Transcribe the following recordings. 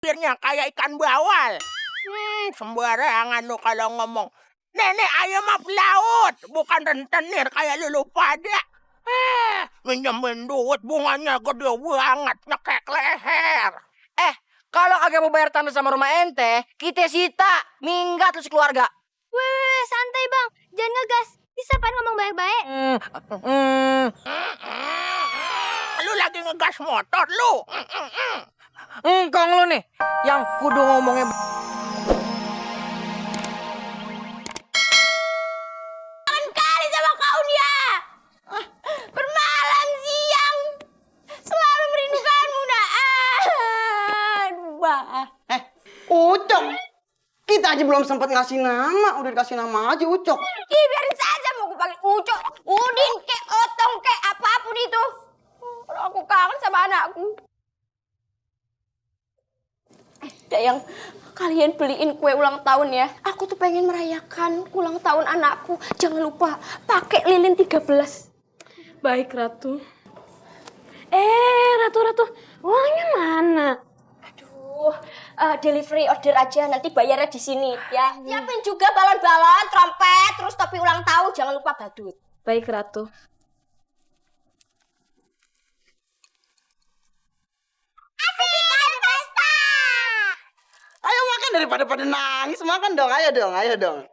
bibirnya kayak ikan bawal. Sembarangan lu kalau ngomong. Nenek ayam mah pelaut, bukan rentenir kayak lu pada. Minjemin duit bunganya gede banget, nyekek leher. Kalau agak mau bayar tanah sama rumah ente, kita sita, minggat lu sekeluarga. Weh, santai bang, jangan ngegas. Bisa pan ngomong baik-baik. Lu lagi ngegas motor lu. Engkong lu nih, yang kudu ngomongnya. Kangen kali sama kau dia. Bermalam siang, selalu merindukanmu nak. Ucok, kita aja belum sempat ngasih nama, udah dikasih nama aja Ucok. Ih, biarin saja mau aku panggil Ucok, Udin, kek Otong, kek apapun itu. Kalau aku kangen sama anakku. Dayang, kalian beliin kue ulang tahun ya. Aku tuh pengen merayakan ulang tahun anakku. Jangan lupa pakai lilin 13. Baik, Ratu. Ratu, uangnya mana? Aduh, delivery order aja, nanti bayarnya di sini ya. Siapin juga balon-balon, trompet, terus topi ulang tahun, jangan lupa badut. Baik, Ratu. Asik, ada pesta! Ayo makan daripada pada nangis, makan dong, ayo dong.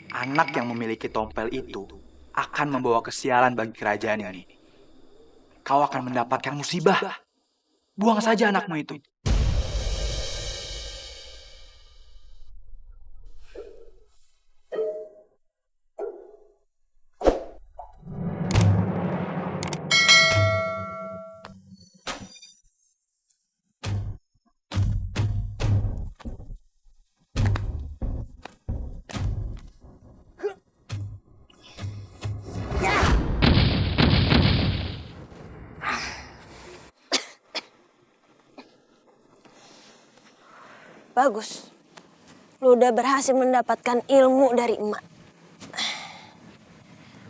Anak yang memiliki tompel itu akan membawa kesialan bagi kerajaan ini. Kau akan mendapatkan musibah. Buang saja anakmu itu. Bagus. Lu udah berhasil mendapatkan ilmu dari emak.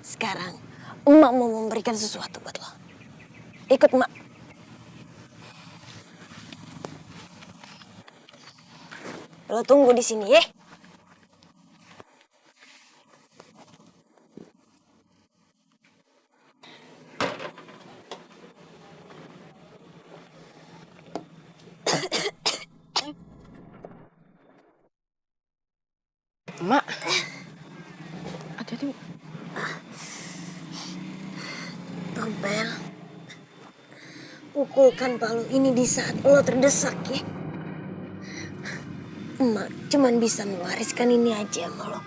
Sekarang, emak mau memberikan sesuatu buat lo. Ikut emak. Lo tunggu di sini ya. Mak, hati-hati. Tompel, pukulkan palu ini di saat lo terdesak ya. Emak cuman bisa mewariskan ini aja sama lo.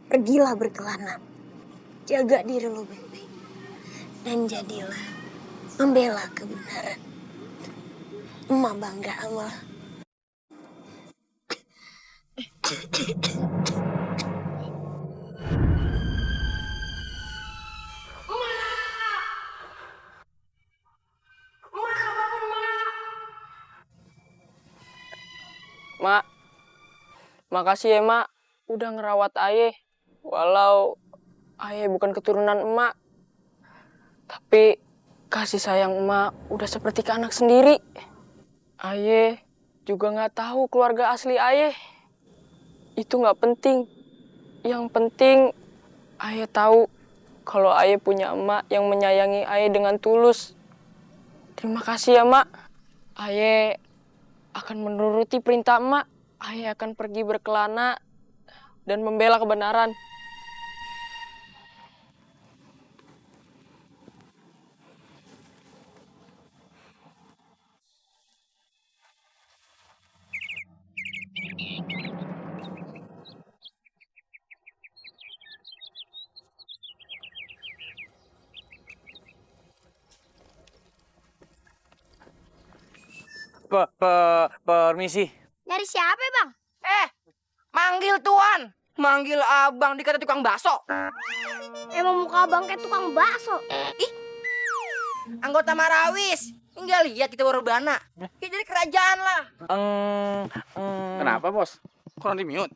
Pergilah berkelana, jaga diri lo baik-baik, dan jadilah membela kebenaran. Emak bangga sama lo. Mak, makasih ya, Mak. Udah ngerawat Ayah. Walau Ayah bukan keturunan emak. Tapi kasih sayang emak udah seperti ke anak sendiri. Ayah juga nggak tahu keluarga asli Ayah. Itu nggak penting. Yang penting Ayah tahu kalau Ayah punya emak yang menyayangi Ayah dengan tulus. Terima kasih ya, Mak. Ayah akan menuruti perintah emak. Ayah akan pergi berkelana dan membela kebenaran. Permisi. Nyari siapa ya, Bang? Manggil tuan. Manggil abang dikata tukang bakso. Emang muka abang kayak tukang bakso. Anggota Marawis. Enggak lihat kita baru bana. Kita dari kerajaan lah. Kenapa, Bos? kurang di mute.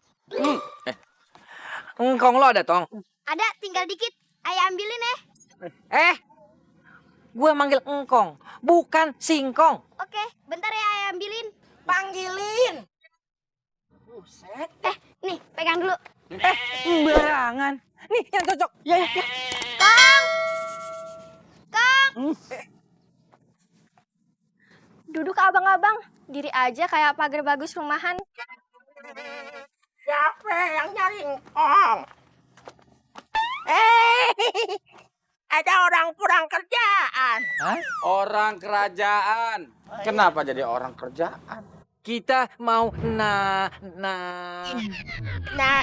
Engkong lo ada, Tong? Ada, tinggal dikit. Ayah ambilin ya. Gue manggil engkong, bukan singkong. Oke, bentar ya ayah ambilin. Panggilin. Buset. Nih, pegang dulu. Sembarangan. Nih, yang cocok. Ya. Kang! Duduk abang-abang. Diri aja kayak pagar bagus rumahan. Siapa yang nyari engkong? Ada orang kurang kerjaan. Orang kerajaan. Kenapa jadi orang kerjaan? Kita mau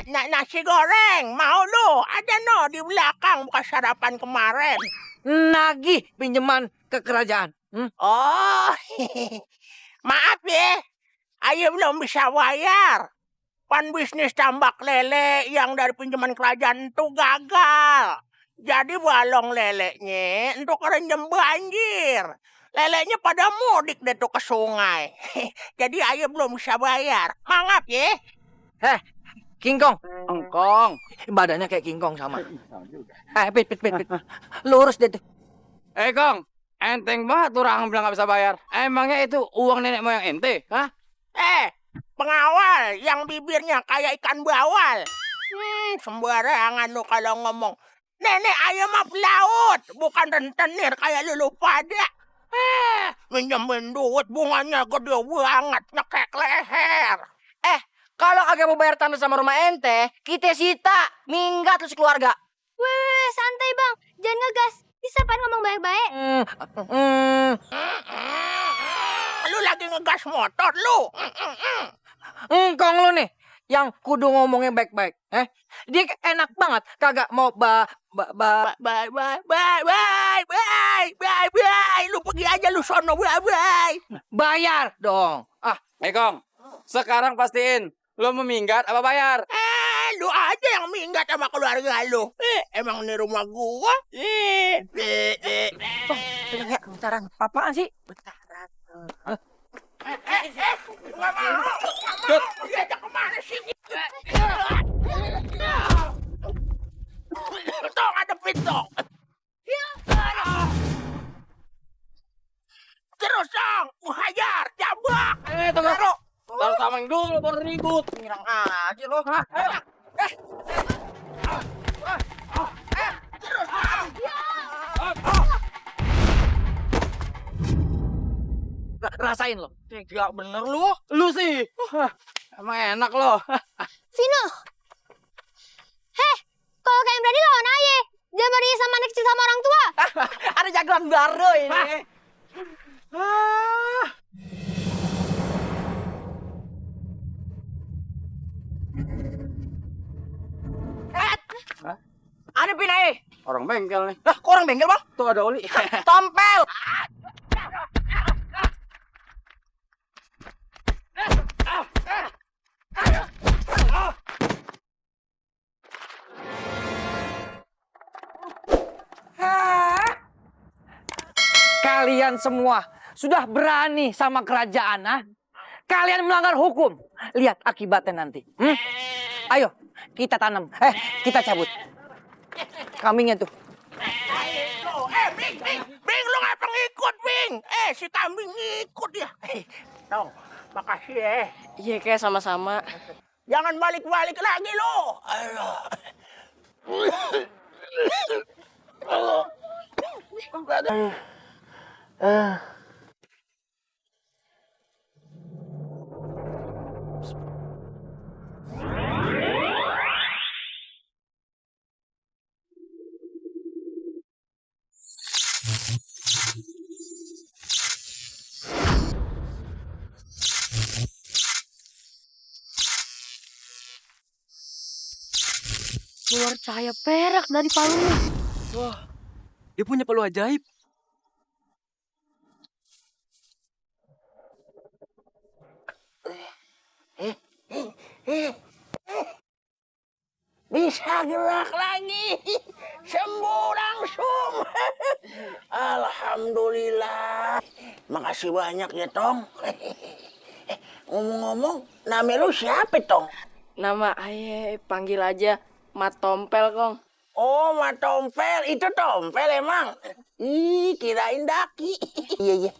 Nasi goreng, mau lu? Ada no di belakang bukan sarapan kemarin. nagih pinjaman ke kerajaan. Oh, maaf ya, Ayo belum bisa bayar. Pan bisnis tambak lele yang dari pinjaman kerajaan itu gagal. Jadi balong lelenya untuk kerendam banjir. Lelenya pada mudik deh tuh ke sungai. Jadi ayo belum bisa bayar. Maaf ya. King Kong. Engkong. Badannya kayak King Kong sama. Pit. Lurus deh tuh. Kong. Enteng banget tuh orang bilang gak bisa bayar. Emangnya itu uang nenek moyang ente? Hah? Pengawal yang bibirnya kayak ikan bawal. Sembarangan lu kalau ngomong. Nenek ayam mah pelaut, bukan rentenir kayak lu pada. Minjemin duit bunganya gede banget, nyekek leher. Kalau kagak mau bayar tanah sama rumah ente, kita sita, minggat lu sekeluarga. Weh, santai bang, jangan ngegas. Bisa pan ngomong baik-baik. Lu lagi ngegas motor lu. Engkong lu nih, yang kudu ngomongnya baik-baik. Dia enak banget, kagak mau Bye. Lu pergi aja lu sono, bye. bayar dong. Kong. Sekarang pastiin. Lo mau minggat apa bayar? Lu aja yang minggat sama keluarga lu. Emang ini rumah gua? Bentaran, apaan sih? Nggak mau. Diajak kemana sih? Tong, ada pintu. Terus dong, hajar, jambak. Tunggu. Taruh tameng dulu baru ribut. Nyerang aja lo. Rasain lo. Gak bener lu. Lu sih. Emang enak lo. Vino. Kalau kayak berani lawan ayah. Jangan berani sama anak kecil sama orang tua. Ada jagoan baru ini. Ada pinai. Orang bengkel nih. Lah, kok orang bengkel, Bang? Tuh ada oli. Tompel. Kalian semua sudah berani sama kerajaan, Kalian melanggar hukum. Lihat akibatnya nanti. Ayo, kita tanam. Kita cabut. Kambingnya tuh. Bing, lu ngapa ngikut, Bing? Si kambing ngikut ya. Tong, makasih ya. Iya, kayak sama-sama. Jangan balik-balik lagi lo. Keluar cahaya perak dari palunya. Dia punya palu ajaib. Bisa gerak lagi. Sembuh langsung. Alhamdulillah. Makasih banyak ya, Tong. Ngomong-ngomong, nama lu siapa, Tong? Nama ayah panggil aja Mat Tompel, Kong. Oh, Mat Tompel, itu Tompel emang. Ih, kirain Daki. Iya, iya.